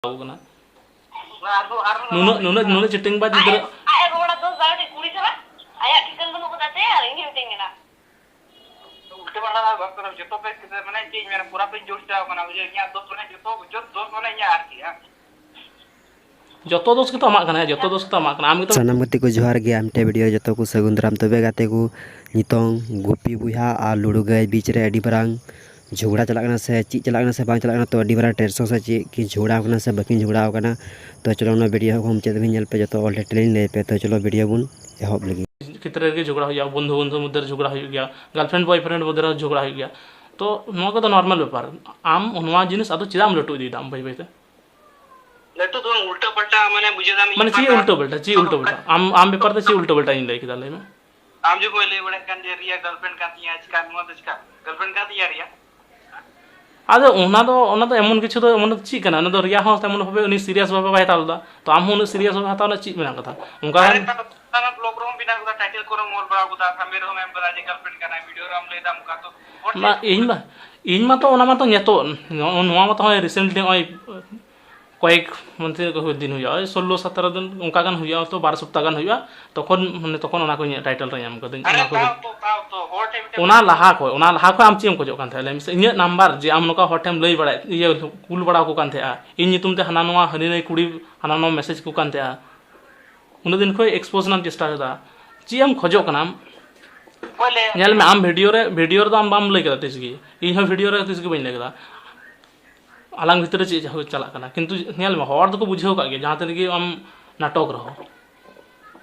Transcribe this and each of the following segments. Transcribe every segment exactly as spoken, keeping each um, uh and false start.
ᱟᱠᱚ ᱠᱟᱱᱟ᱾ ᱱᱩᱱᱟᱹᱜ, ᱱᱩᱱᱟᱹᱜ, ᱱᱩᱱᱟᱹᱜ ᱪᱤᱴᱤᱝ ᱵᱟᱡᱽ ᱜᱤᱫᱽᱨᱟᱹ᱾ ᱟᱡ ᱮ ᱨᱚᱲᱟ ᱫᱚᱥ ᱵᱟᱨᱚ ᱴᱤ ᱠᱩᱲᱤ ᱥᱟᱞᱟᱜ, ᱟᱭᱟᱜ ᱴᱷᱤᱠᱟᱹᱱ ᱵᱟᱹᱱᱩᱜ ᱠᱟᱫᱟ ᱛᱟᱭᱟ ᱟᱨ ᱤᱧ ᱦᱚᱸ ᱢᱤᱛᱟᱹᱧ ᱠᱟᱱᱟ᱾ ᱩᱞᱴᱟᱹ ᱯᱟᱞᱴᱟ ᱵᱟᱠᱚ ᱨᱚᱲ, ᱡᱚᱛᱚ ᱯᱮ ᱢᱟᱱᱮ ᱪᱮᱫ ᱤᱧ ᱢᱮᱱᱟ, ᱯᱩᱨᱟ ᱯᱮ ᱡᱳᱨ ᱪᱟᱵᱟ ᱠᱟᱱᱟ, ᱵᱩᱡᱷᱟᱹᱣ? ᱤᱧᱟᱹᱜ ᱫᱚᱥ ᱢᱟᱱᱮ ᱡᱚᱛᱚ, ᱡᱚᱛᱚ ᱫᱚᱥ ᱢᱟᱱᱮ ᱤᱧᱟᱹᱜ ᱟᱨᱠᱤ, ᱦᱮᱸ᱾ ᱡᱚᱛᱚ ᱫᱳᱥ ᱜᱮᱛᱚ ᱟᱢᱟᱜ ᱠᱟᱱᱟ, ᱡᱚᱛᱚ ᱫᱳᱥ ᱜᱮᱛᱚ ᱟᱢᱟᱜ ᱠᱟᱱᱟ, ᱟᱢ ᱜᱮᱛᱚ᱾ ᱥᱟᱱᱟᱢ ᱜᱟᱛᱮ ᱠᱚ ᱡᱚᱦᱟᱨ ᱜᱮ, ᱟᱢ ᱴᱷᱮᱱ ᱵᱷᱤᱰᱤᱭᱳ ᱡᱚᱛᱚ ᱠᱚ ᱥᱟᱹᱜᱩᱱ ᱫᱟᱨᱟᱢ᱾ ᱛᱚᱵᱮ ᱜᱟᱛᱮ ᱠᱚ, ᱱᱤᱛᱚᱝ ᱜᱩᱯᱤ ᱵᱚᱭᱦᱟ ᱟᱨ ᱞᱩᱰᱩ ᱜᱟᱹᱭ ᱵᱤᱪ ᱨᱮ ᱟᱹᱰᱤ ᱢᱟᱨᱟᱝ ᱡᱷᱚᱜᱽᱲᱟ ᱪᱟᱞᱟᱜ ᱠᱟᱱᱟ ᱥᱮ ᱪᱮᱫ ᱪᱟᱞᱟᱜ ᱠᱟᱱᱟ ᱥᱮ ᱵᱟᱝ ᱪᱟᱞᱟᱜ ᱠᱟᱱᱟ, ᱛᱚ ᱟᱹᱰᱤ ᱢᱟᱨᱟᱝ ᱴᱮᱱᱥᱚᱱ ᱥᱮ ᱪᱮᱫ ᱠᱤ ᱡᱷᱚᱜᱽᱲᱟ ᱠᱟᱱᱟ ᱥᱮ ᱵᱟᱹᱠᱤᱱ ᱡᱷᱚᱜᱽᱲᱟ ᱠᱟᱱᱟ, ᱛᱚ ᱪᱚᱞᱚ ᱚᱱᱟ ᱵᱷᱤᱰᱤᱭᱳ ᱦᱚᱸ ᱢᱩᱪᱟᱹᱫ ᱫᱷᱟᱹᱵᱤᱡ ᱧᱮᱞ ᱯᱮ, ᱡᱚᱛᱚ ᱚᱞ ᱰᱤᱴᱮᱞ ᱤᱧ ᱞᱟᱹᱭ ᱯᱮ᱾ ᱛᱚ ᱪᱚᱞᱚ ᱵᱷᱤᱰᱤᱭᱳ ᱵᱚᱱ ᱮᱦᱚᱵ ᱞᱮᱜᱮ᱾ ᱠᱷᱮᱛᱨᱮ ᱨᱮᱜᱮ ᱡᱷᱚᱜᱽᱲᱟ ᱦᱩᱭᱩᱜᱼᱟ, ᱵᱚᱱᱫᱷᱩ ᱵᱚᱱᱫᱷᱩ ᱢᱚᱫᱽᱫᱷᱮ ᱨᱮ ᱡᱷᱚᱜᱽᱲᱟ ᱦᱩᱭᱩᱜ ᱜᱮᱭᱟ, ᱜᱟᱨᱞᱯᱷᱨᱮᱱᱰ ᱵᱚᱭᱯᱷᱨᱮᱱᱰ ᱢᱚᱫᱽᱫᱷᱮ ᱨᱮᱦᱚᱸ ᱡᱷᱚᱜᱽᱲᱟ ᱦᱩᱭᱩᱜ ᱜᱮᱭᱟ᱾ ᱛᱚ ᱱᱚᱣᱟ ᱠᱚᱫᱚ ᱱᱚᱨᱢᱟᱞ ᱵᱮᱯᱟᱨ᱾ ᱟᱢ ᱱᱚᱣᱟ ᱡᱤᱱᱤᱥ ᱟᱫᱚ ᱪᱮᱫᱟᱜ ᱮᱢ ᱞᱟᱹᱴᱩ ᱤᱫᱤᱭᱮᱫᱟ ᱟᱢ ᱵᱟᱹᱭ ᱵᱟᱹᱭ ᱛᱮ? ᱞᱟᱹᱴᱩ ᱫᱚ ᱵᱟᱝ, ᱩᱞᱴᱟᱹ ᱯᱟᱞᱴᱟ, ᱢᱟᱱᱮ ᱵᱩᱡᱷᱟᱹᱣ ᱫᱟᱢ, ᱢᱟᱱᱮ ᱤᱧ ᱪᱮᱫ ᱯᱟᱞᱴᱟ ᱩᱞᱴᱟᱹ ᱯᱟᱞᱴᱟ, ᱪᱮᱫ ᱩᱞᱴᱟᱹ ᱯᱟᱞᱴᱟ? ᱟᱢ, ᱟᱢ ᱵᱮᱯᱟᱨ ᱛᱮ ᱪᱮᱫ ᱩᱞᱴᱟᱹ ᱯᱟᱞᱴᱟᱧ ᱞᱟᱹᱭ ᱠᱮᱫᱟ, ᱞᱟᱹᱭ ᱢᱮ? ᱟᱢ ᱡᱚᱠᱷᱚᱱ ᱞᱟᱹᱭ ᱵᱟᱲᱟᱭᱮᱫ ᱠᱟᱱ ᱡᱮ ᱨᱤᱭᱟ ᱜᱟᱨᱞᱯᱷᱨᱮᱱᱰ ᱠᱟᱱ ᱛᱤᱧᱟ, ᱪᱤᱠᱟ ᱱᱚᱣᱟ ᱫᱚ ᱪᱤᱠᱟ? ᱜᱟᱨᱞᱯᱷᱨᱮᱱᱰ ᱠᱟᱱ ᱛᱤᱧᱟ ᱨᱤᱭᱟ? ᱟᱫᱚ ᱚᱱᱟ ᱫᱚ, ᱚᱱᱟ ᱫᱚ ᱮᱢᱚᱱ ᱠᱤᱪᱷᱩ ᱫᱚ, ᱚᱱᱟ ᱫᱚ ᱪᱮᱫ ᱠᱟᱱᱟ? ᱚᱱᱟ ᱫᱚ ᱨᱤᱭᱟ ᱦᱚᱸ ᱛᱮᱢᱚᱱ ᱵᱷᱟᱵᱮ ᱩᱱᱤ ᱥᱤᱨᱤᱭᱟᱥ ᱵᱷᱟᱵᱮ ᱵᱟᱭ ᱦᱟᱛᱟᱣ ᱞᱮᱫᱟ, ᱛᱚ ᱟᱢ ᱦᱚᱸ ᱩᱱᱟᱹᱜ ᱥᱤᱨᱤᱭᱟᱥ ᱵᱷᱟᱵᱮ ᱦᱟᱛᱟᱣ ᱨᱮᱱᱟᱜ ᱪᱮᱫ ᱢᱮᱱᱟᱜ ᱠᱟᱫᱟ? ᱚᱱᱠᱟ ᱟᱨ ᱠᱷᱟᱱ ᱱᱮᱛᱟᱨ ᱫᱚ ᱥᱟᱱᱟᱢ ᱵᱞᱚᱜ ᱨᱮᱦᱚᱸ ᱵᱮᱱᱟᱣ ᱠᱟᱫᱟ, ᱛᱷᱟᱢᱵᱱᱮᱞ ᱨᱮᱦᱚᱸ ᱮᱢ ᱠᱟᱫᱟ ᱡᱮ ᱜᱟᱨᱞᱯᱷᱨᱮᱱᱰ ᱠᱟᱱᱟᱭ, ᱵᱷᱤᱰᱤᱭᱳ ᱨᱮᱦᱚᱸᱢ ᱞᱟᱹᱭ ᱫᱟ, ᱚᱱᱠᱟ ᱛᱚ ᱦᱚᱲ ᱢᱟ ᱴᱷᱮᱱ ᱤᱧ ᱢᱟ, ᱤᱧ ᱢᱟᱛᱚ ᱚᱱᱟ ᱢᱟᱛᱚ ᱱᱤᱛᱚᱜ, ᱱᱚᱜᱼᱚ ᱱᱚᱣᱟ ᱢᱟᱛᱚ ᱦᱚᱸᱜᱼᱚᱭ ᱨᱤᱥᱮᱱᱴᱞᱤ ᱱᱚᱜᱼᱚᱭ ᱠᱚᱭᱮᱠ ᱢᱟᱱᱛᱷ ᱫᱤᱱ ᱦᱩᱭᱩᱜᱼᱟ, ᱳᱭ ᱥᱳᱞᱞᱳ ᱥᱚᱛᱨᱚ ᱫᱤᱱ ᱚᱱᱠᱟ ᱜᱟᱱ ᱦᱩᱭᱩᱜᱼᱟ, ᱛᱚ ᱵᱟᱨ ᱥᱚᱯᱛᱟ ᱜᱟᱱ ᱦᱩᱭᱩᱜᱼᱟ, ᱛᱚᱠᱷᱚᱱ, ᱢᱟᱱᱮ, ᱛᱚᱠᱷᱚᱱ ᱚᱱᱟ ᱠᱚ ᱤᱧᱟᱹᱜ ᱴᱟᱭᱴᱮᱞ ᱨᱮ ᱧᱟᱢ ᱠᱟᱹᱫᱟᱹᱧ, ᱟᱨᱮ ᱚᱱᱟ ᱠᱚ ᱛᱟᱣ ᱛᱚ, ᱛᱟᱣ ᱛᱚ, ᱦᱚᱲ ᱴᱷᱮᱱ ᱢᱤᱫᱴᱮᱱ ᱚᱱᱟ ᱞᱟᱦᱟ ᱠᱷᱚᱡ, ᱚᱱᱟ ᱞᱟᱦᱟ ᱠᱷᱚᱡ ᱟᱢ ᱪᱮᱫ ᱮᱢ ᱠᱷᱚᱡᱚᱜ ᱠᱟᱱ ᱛᱟᱦᱮᱸᱫ, ᱞᱟᱹᱭ ᱢᱮᱥᱮ? ᱤᱧᱟᱹᱜ ᱱᱟᱢᱵᱟᱨ ᱡᱮ ᱟᱢ ᱱᱚᱝᱠᱟ ᱦᱚᱲ ᱴᱷᱮᱱ ᱞᱟᱹᱭ ᱵᱟᱲᱟᱭ, ᱤᱭᱟᱹ, ᱠᱩᱞ ᱵᱟᱲᱟ ᱟᱠᱚ ᱠᱟᱱ ᱛᱟᱦᱮᱸᱜᱼᱟ, ᱤᱧ ᱧᱩᱛᱩᱢ ᱛᱮ ᱦᱟᱱᱟ ᱱᱚᱣᱟ, ᱦᱟᱹᱱᱤ ᱱᱟᱹᱭ ᱠᱩᱲᱤ ᱦᱟᱱᱟ ᱱᱚᱣᱟ ᱢᱮᱥᱮᱡᱽ ᱠᱚ ᱠᱟᱱ ᱛᱟᱦᱮᱸᱜᱼᱟ, ᱩᱱᱟᱹᱜ ᱫᱤᱱ ᱠᱷᱚᱡ ᱮᱠᱥᱯᱳᱡᱽ ᱨᱮᱱᱟᱜ ᱮᱢ ᱪᱮᱥᱴᱟ ᱠᱮᱫᱟ, ᱪᱮᱫ ᱮᱢ ᱠᱷᱚᱡᱚᱜ ᱠᱟᱱᱟ ᱟᱢ? ᱚᱠᱚᱭ ᱞᱟᱹᱭ ᱧᱮᱞ ᱢᱮ, ᱟᱢ ᱵᱷᱤᱰᱤᱭᱳ ᱨᱮ, ᱵᱷᱤᱰᱤᱭᱳ ᱨᱮᱫᱚ ᱟᱢ ᱵᱟᱢ ᱞᱟᱹᱭ ᱠᱮᱫᱟ ᱛᱤᱥ ᱜᱮ, ᱤᱧ ᱦᱚᱸ ᱵᱷᱤᱰᱤᱭᱳ ᱨᱮ ᱛᱤᱥ ᱜᱮ ᱵᱟᱹᱧ ᱞᱟᱹᱭ ᱠᱮᱫᱟ ᱟᱞᱟᱝ ᱵᱷᱤᱛᱨᱤ ᱨᱮ ᱪᱮᱫ ᱪᱟᱞᱟᱜ ᱠᱟᱱᱟ, ᱠᱤᱱᱛᱩ ᱧᱮᱞ ᱢᱮ, ᱦᱚᱲ ᱫᱚᱠᱚ ᱵᱩᱡᱷᱟᱹᱣ ᱠᱟᱜ ᱜᱮᱭᱟ ᱡᱟᱦᱟᱸ ᱛᱤᱱᱟᱹᱜ ᱜᱮ ᱟᱢ ᱱᱟᱴᱚᱠ ᱨᱮᱦᱚᱸ᱾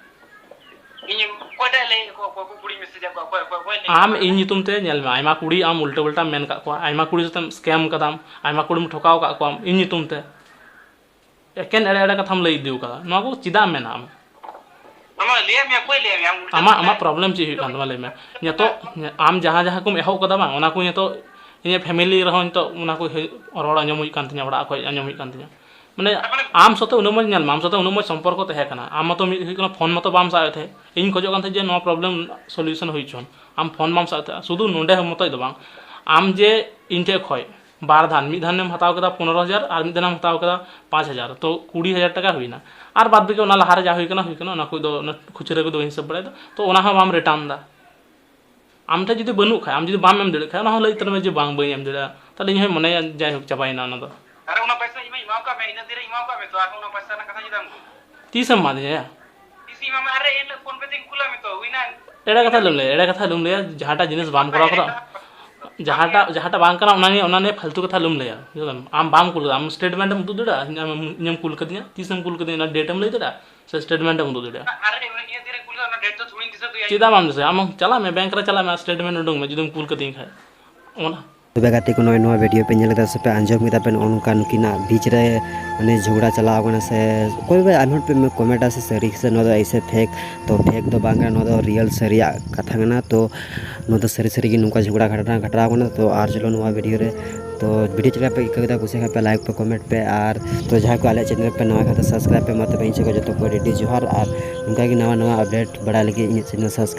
ᱤᱧ ᱚᱠᱚᱭᱴᱟᱜ ᱞᱟᱹᱭ ᱟᱠᱚ, ᱚᱠᱚᱭ ᱠᱚ ᱠᱩᱲᱤ ᱢᱮᱥᱮᱡᱽ ᱟᱠᱚ, ᱚᱠᱚᱭ, ᱚᱠᱚᱭ, ᱚᱠᱚᱭ ᱞᱟᱹᱭ ᱟᱢ ᱟᱠᱚ? ᱤᱧ ᱧᱩᱛᱩᱢ ᱛᱮ ᱧᱮᱞ ᱢᱮ, ᱟᱭᱢᱟ ᱠᱩᱲᱤ ᱟᱢ ᱩᱞᱴᱟᱹ ᱯᱟᱞᱴᱟᱢ ᱢᱮᱱ ᱠᱟᱜ ᱠᱚᱣᱟ, ᱟᱭᱢᱟ ᱠᱩᱲᱤ ᱥᱟᱛᱮᱢ ᱥᱠᱮᱢ ᱠᱟᱫᱟᱢ, ᱟᱭᱢᱟ ᱠᱩᱲᱤᱢ ᱴᱷᱚᱠᱟᱣ ᱠᱟᱜ ᱠᱚᱣᱟᱢ ᱤᱧ ᱧᱩᱛᱩᱢ ᱛᱮ᱾ ᱮᱠᱮᱱ ᱮᱲᱮ ᱮᱲᱮ ᱠᱟᱛᱷᱟᱢ ᱞᱟᱹᱭ ᱤᱫᱤ ᱠᱟᱫᱟ, ᱱᱚᱣᱟ ᱠᱚ ᱪᱮᱫᱟᱜ ᱮᱢ ᱢᱮᱱᱟ ᱟᱢ? ᱟᱢᱟᱜ ᱞᱟᱹᱭᱟᱜ ᱢᱮᱭᱟ, ᱚᱠᱚᱭ ᱞᱟᱹᱭᱟᱜ ᱢᱮᱭᱟ? ᱟᱢ ᱩᱞᱴᱟᱹ ᱟᱢᱟᱜ, ᱯᱟᱞᱴᱟ ᱟᱢᱟᱜ ᱯᱨᱚᱵᱞᱮᱢ ᱪᱮᱫ ᱦᱩᱭᱩᱜ ᱠᱟᱱ ᱛᱟᱢᱟ ᱞᱟᱹᱭ ᱢᱮ? ᱱᱤᱛᱚᱜ ᱟᱢ ᱡᱟᱦᱟᱸ ᱡᱟᱦᱟᱸ ᱠᱚᱢ ᱮᱦᱚᱵ ᱠᱟᱫᱟ ᱵᱟᱝ, ᱚᱱᱟ ᱠᱚ ᱱᱤᱛᱚᱜ ᱤᱧᱟᱹᱜ ᱯᱷᱮᱢᱮᱞᱤ ᱨᱮᱦᱚᱸ ᱱᱤᱛᱚᱜ ᱚᱱᱟ ᱠᱚ ᱦᱩᱭᱩᱜ, ᱨᱚᱲ ᱟᱸᱡᱚᱢ ᱦᱩᱭᱩᱜ ᱠᱟᱱ ᱛᱤᱧᱟ, ᱚᱲᱟᱜ ᱠᱷᱚᱡ ᱟᱸᱡᱚᱢ ᱦᱩᱭᱩᱜ ᱠᱟᱱ ᱛᱤᱧᱟ᱾ ᱢᱟᱱᱮ ᱟᱢ ᱥᱟᱛᱮ ᱩᱱᱟᱹᱜ ᱢᱚᱡᱽ, ᱧᱮᱞ ᱢᱮ, ᱟᱢ ᱥᱟᱛᱮ ᱩᱱᱟᱹᱜ ᱢᱚᱡᱽ ᱥᱚᱢᱯᱚᱨᱠᱚ ᱛᱟᱦᱮᱸ ᱠᱟᱱᱟ, ᱟᱢ ᱢᱟᱛᱚ ᱢᱤᱫ ᱦᱩᱭᱩᱜ ᱠᱟᱱᱟ ᱯᱷᱳᱱ ᱢᱟᱛᱚ ᱵᱟᱢ ᱥᱟᱵ ᱮᱫ ᱛᱟᱦᱮᱸᱫ, ᱤᱧ ᱠᱷᱚᱡᱚᱜ ᱠᱟᱱ ᱛᱟᱦᱮᱸᱫ ᱡᱮ ᱱᱚᱣᱟ ᱯᱨᱚᱵᱞᱮᱢ ᱥᱚᱞᱤᱭᱩᱥᱚᱱ ᱦᱩᱭ ᱦᱚᱪᱚᱱ, ᱟᱢ ᱯᱷᱳᱱ ᱵᱟᱢ ᱥᱟᱵ ᱮᱫ ᱛᱟᱦᱮᱸᱫ᱾ ᱥᱩᱫᱷᱩ ᱱᱚᱰᱮ ᱢᱚᱛᱚᱡ ᱫᱚ ᱵᱟᱝ, ᱟᱢ ᱡᱮ ᱤᱧ ᱴᱷᱮᱡ ᱠᱷᱚᱡ ᱵᱟᱨ ᱫᱷᱟᱱ, ᱢᱤᱫ ᱫᱷᱟᱱᱮᱢ ᱦᱟᱛᱟᱣ ᱠᱮᱫᱟ ᱯᱚᱱᱨᱚ ᱦᱟᱡᱟᱨ ᱟᱨ ᱢᱤᱫ ᱫᱷᱟᱱᱮᱢ ᱦᱟᱛᱟᱣ ᱠᱮᱫᱟ ᱯᱟᱸᱪ ᱦᱟᱡᱟᱨ, ᱛᱚ ᱠᱩᱲᱤ ᱦᱟᱡᱟᱨ ᱴᱟᱠᱟ ᱦᱩᱭᱱᱟ᱾ ᱟᱨ ᱵᱟᱫ ᱵᱟᱹᱠᱤ ᱚᱱᱟ ᱞᱟᱦᱟᱨᱮ ᱡᱟ ᱦᱩᱭ ᱠᱟᱱᱟ, ᱦᱩᱭ ᱠᱟᱱᱟ, ᱚᱱᱟ ᱠᱚᱫᱚ, ᱚᱱᱟ ᱠᱷᱩᱪᱨᱟᱹ ᱠᱚᱫᱚ ᱵᱟᱹᱧ ᱦᱤᱥᱟᱹᱵ ᱵᱟᱲᱟᱭᱮᱫᱟ, ᱛᱚ ᱚᱱᱟ ᱦᱚᱸ ᱵᱟᱢ ᱨᱤᱴᱟᱨᱱ ᱮᱫᱟ᱾ ᱟᱢ ᱴᱷᱮᱱ ᱡᱩᱫᱤ ᱵᱟᱹᱱᱩᱜ ᱠᱷᱟᱡ, ᱟᱢ ᱡᱩᱫᱤ ᱵᱟᱢ ᱮᱢ ᱫᱟᱲᱮᱭᱟᱜ ᱠᱷᱟᱡ, ᱚᱱᱟ ᱦᱚᱸ ᱞᱟᱹᱭ ᱩᱛᱟᱹᱨ ᱢᱮ ᱡᱮ, "ᱵᱟᱝ, ᱵᱟᱹᱧ ᱮᱢ ᱫᱟᱲᱮᱭᱟᱜᱼᱟ", ᱛᱟᱦᱞᱮ ᱤᱧ ᱦᱚᱸᱧ ᱢᱚᱱᱮᱭᱟ, ᱡᱟᱭᱦᱳᱠ, ᱪᱟᱵᱟᱭᱮᱱᱟ ᱚᱱᱟ ᱫᱚ᱾ ᱟᱨ ᱚᱱᱟ ᱯᱚᱭᱥᱟ ᱤᱧ ᱢᱟ ᱮᱢᱟᱢ ᱠᱟᱜ ᱢᱮ, ᱤᱱᱟᱹ ᱫᱤᱱ ᱨᱮ ᱮᱢᱟᱢ ᱠᱟᱜ ᱢᱮ ᱛᱚ, ᱟᱨᱦᱚᱸ ᱚᱱᱟ ᱯᱚᱭᱥᱟ ᱨᱮᱱᱟᱜ ᱠᱟᱛᱷᱟ ᱪᱮᱫᱟᱜ ᱮᱢ ᱛᱤᱥᱮᱢ ᱮᱢᱟᱫᱤᱧᱟ ᱭᱟ? ᱛᱤᱥ ᱤᱧ ᱮᱢᱟᱢᱟ? ᱟᱨᱮ, ᱮᱱ ᱦᱤᱞᱳᱜ PhonePe ᱛᱮᱧ ᱠᱩᱞᱟᱜ ᱢᱮ ᱛᱚ, ᱦᱩᱭᱱᱟ᱾ ᱮᱲᱮ ᱠᱟᱛᱷᱟ ᱟᱞᱚᱢ ᱞᱟᱹᱭᱟ, ᱮᱲᱮ ᱠᱟᱛᱷᱟ ᱟᱞᱚᱢ ᱞᱟᱹᱭᱟ, ᱡᱟᱦᱟᱸᱴᱟᱜ ᱡᱤᱱᱤᱥ ᱵᱟᱢ ᱠᱚᱨᱟᱣ ᱠᱟᱫᱟ, ᱡᱟᱦᱟᱸᱴᱟᱜ, ᱡᱟᱦᱟᱸᱴᱟᱜ ᱵᱟᱝ ᱠᱟᱱᱟ, ᱚᱱᱟ ᱱᱤᱭᱮ, ᱚᱱᱟ ᱱᱤᱭᱮ ᱯᱷᱟᱞᱛᱩ ᱠᱟᱛᱷᱟ ᱟᱞᱚᱢ ᱞᱟᱹᱭᱟ, ᱵᱩᱡᱷᱟᱹᱣ ᱫᱟᱢ? ᱟᱢ ᱵᱟᱢ ᱠᱩᱞ ᱠᱟᱫᱟ, ᱟᱢ statement ᱮᱢ ᱩᱫᱩᱜ ᱫᱟᱲᱮᱭᱟᱜᱼᱟ, ᱤᱧᱮᱢ, ᱤᱧᱮᱢ ᱠᱩᱞ ᱠᱟᱫᱤᱧᱟ, ᱛᱤᱥᱮᱢ ᱠᱩᱞ ᱠᱟᱫᱤᱧᱟ, ᱚᱱᱟ date ᱮᱢ ᱞᱟᱹᱭ ᱫᱟᱲᱮᱭᱟᱜᱼᱟ? ᱥᱮ statement ᱮᱢ ᱩᱫᱩᱜ ᱫᱟᱲᱮᱭᱟᱜᱼᱟ? ᱟᱨᱮ, ᱤᱧᱟᱹᱜ ᱫᱤᱱ ᱨᱮ ᱠᱩᱞ ᱠᱟᱫᱟ, ᱚᱱᱟ date ᱫᱚ ᱛᱷᱚᱲᱤᱧ ᱫᱤᱥᱟᱹ ᱫᱚᱭᱟ᱾ ᱪᱮᱫᱟᱜ ᱵᱟᱢ ᱫᱤᱥᱟᱹᱭᱟ? ᱟᱢ ᱪᱟᱞᱟᱜ ᱢᱮ, bank ᱨᱮ ᱪᱟᱞᱟᱜ ᱢᱮ, statement ᱩᱰᱩᱝ ᱢᱮ, ᱡᱩᱫᱤᱢ ᱠᱩᱞ ᱠᱟᱫᱤᱧ ᱠᱷᱟᱡ᱾ ᱚᱱᱟ ᱛᱚᱵᱮ ᱜᱟᱛᱮ ᱠᱚ, ᱱᱚᱜᱼᱚᱭ ᱱᱚᱣᱟ video ᱯᱮ ᱧᱮᱞ ᱠᱮᱫᱟ ᱥᱮ ᱯᱮ ᱟᱸᱡᱚᱢ ᱠᱮᱫᱟ ᱯᱮ, ᱱᱚᱜᱼᱚ ᱱᱚᱝᱠᱟ ᱱᱩᱠᱤᱱᱟᱜ ᱵᱤᱪ ᱨᱮ ᱢᱟᱱᱮ ᱡᱷᱚᱜᱽᱲᱟ ᱪᱟᱞᱟᱣ ᱠᱟᱱᱟ ᱥᱮ ᱚᱠᱚᱭ ᱵᱟᱭ ᱟᱭᱢᱟ ᱦᱚᱲ ᱯᱮ comment ᱟ ᱥᱮ ᱥᱟᱹᱨᱤ ᱥᱮ ᱱᱚᱣᱟ ᱫᱚ ᱮᱭᱥᱮ fake, ᱛᱚ fake ᱫᱚ ᱵᱟᱝ ᱠᱟᱱᱟ, ᱱᱚᱣᱟ ᱫᱚ real ᱥᱟᱹᱨᱤᱭᱟᱜ ᱠᱟᱛᱷᱟ ᱠᱟᱱᱟ᱾ ᱛᱚ ᱱᱚᱣᱟ ᱫᱚ ᱥᱟᱹᱨᱤ ᱥᱟᱹᱨᱤ ᱜᱮ ᱱᱚᱝᱠᱟ ᱡᱷᱚᱜᱽᱲᱟ ᱜᱷᱟᱴᱱᱟ ᱜᱷᱟᱴᱟᱣ ᱠᱟᱱᱟ᱾ ᱛᱚ ᱟᱨ ᱪᱚᱞᱚ ᱱᱚᱣᱟ video ᱨᱮ, ᱛᱚ video ᱪᱮᱫ ᱞᱮᱠᱟ ᱯᱮ ᱟᱹᱭᱠᱟᱹᱣ ᱠᱮᱫᱟ, ᱠᱩᱥᱤ ᱠᱷᱟᱱ ᱯᱮ like ᱯᱮ comment ᱯᱮ, ᱟᱨ ᱛᱚ ᱡᱟᱦᱟᱸᱭ ᱠᱚ ᱟᱞᱮᱭᱟᱜ channel ᱯᱮ ᱱᱟᱣᱟ ᱠᱷᱟᱱ ᱫᱚ subscribe ᱯᱮ᱾ ᱢᱟ ᱛᱚᱵᱮ ᱤᱧ ᱥᱮᱫ ᱠᱷᱚᱱ ᱡᱚᱛᱚ ᱠᱚ ᱟᱹᱰᱤ ᱟᱹᱰᱤ ᱡᱚᱦᱟᱨ, ᱟᱨ ᱱᱚᱝᱠᱟ ᱜᱮ ᱱᱟᱣᱟ ᱱᱟᱣᱟ update ᱵᱟᱲᱟᱭ ᱞᱟᱹᱜᱤᱫ ᱤᱧᱟᱹᱜ channel subscribe